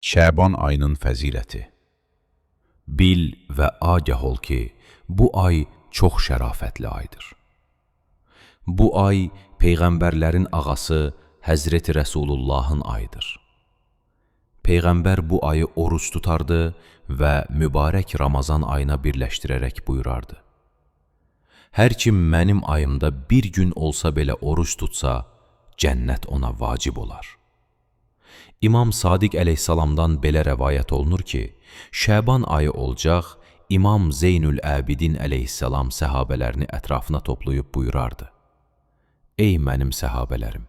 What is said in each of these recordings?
Şəban ayının fəziləti. Bil və agah ol ki, bu ay çox şərafətli aydır. Bu ay peyğəmbərlərin ağası Həzreti Rəsulullahın ayıdır. Peyğəmbər bu ayı oruc tutardı və mübarək Ramazan ayına birləşdirərək buyurardı: Hər kim mənim ayımda bir gün olsa belə oruc tutsa, cənnət ona vacib olar. İmam Sadiq əleyhissalamdan belə rəvayət olunur ki, Şəban ayı olacaq, İmam Zeynül Əbidin əleyhissalam səhabələrini ətrafına toplayıb buyurardı: Ey mənim səhabələrim,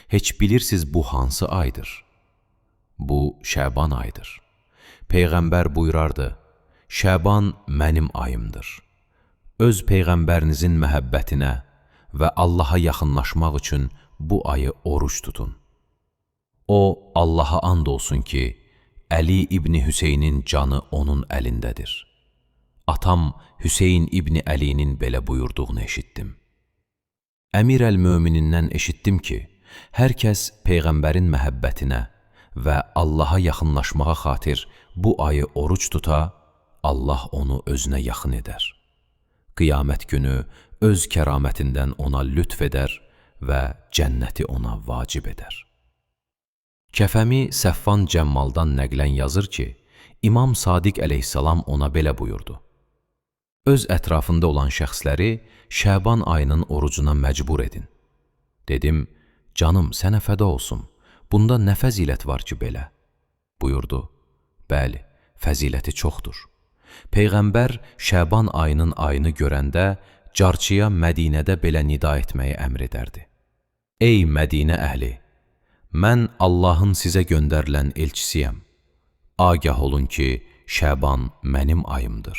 heç bilirsiz bu hansı aydır? Bu Şəban ayıdır. Peyğəmbər buyurardı: Şəban mənim ayımdır. Öz peyğəmbərinizin məhəbbətinə və Allaha yaxınlaşmaq üçün bu ayı oruç tutun. O, Allaha and olsun ki, Əli İbni Hüseynin canı onun əlindədir. Atam Hüseyn İbni Əlinin belə buyurduğunu eşitdim. Əmir əl-Möminindən eşitdim ki, hər kəs peyğəmbərin məhəbbətinə və Allaha yaxınlaşmağa xatir bu ayı oruç tuta, Allah onu özünə yaxın edər. Qiyamət günü öz kəramətindən ona lütf edər və cənnəti ona vacib edər. Kəfəmi Səffan Cəmmaldan nəqlən yazır ki, İmam Sadiq əleyhissalam ona belə buyurdu: Öz ətrafında olan şəxsləri Şəban ayının orucuna məcbur edin. Dedim, canım sənə fəda olsun, bunda nə fəzilət var ki belə? Buyurdu, bəli, fəziləti çoxdur. Peyğəmbər Şəban ayının ayını görəndə carçıya Mədinədə belə nida etməyi əmr edərdi: Ey Mədinə əhli! Mən Allahın sizə göndərilən elçisiyəm. Agah olun ki, Şəban mənim ayımdır.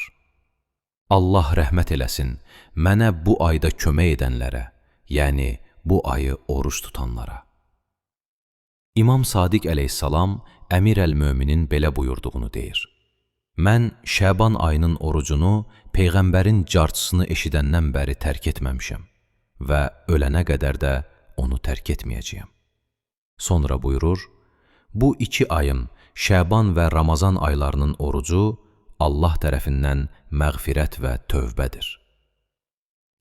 Allah rəhmət eləsin mənə bu ayda kömək edənlərə, yəni bu ayı oruç tutanlara. İmam Sadiq əleyhissalam Əmir əl-Möminin belə buyurduğunu deyir: Mən Şəban ayının orucunu peyğəmbərin carçısını eşidəndən bəri tərk etməmişəm və ölənə qədər də onu tərk etməyəcəyəm. Sonra buyurur, bu iki ayın, Şəban və Ramazan aylarının orucu Allah tərəfindən məğfirət və tövbədir.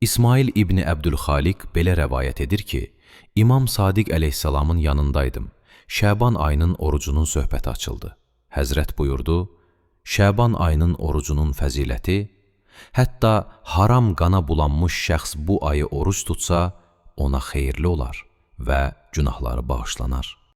İsmail İbni Əbdülxaliq belə rəvayət edir ki, İmam Sadiq əleyhissalamın yanındaydım. Şəban ayının orucunun söhbəti açıldı. Həzrət buyurdu, Şəban ayının orucunun fəziləti, hətta haram qana bulanmış şəxs bu ayı oruc tutsa, ona xeyirli olar və günahları bağışlanar.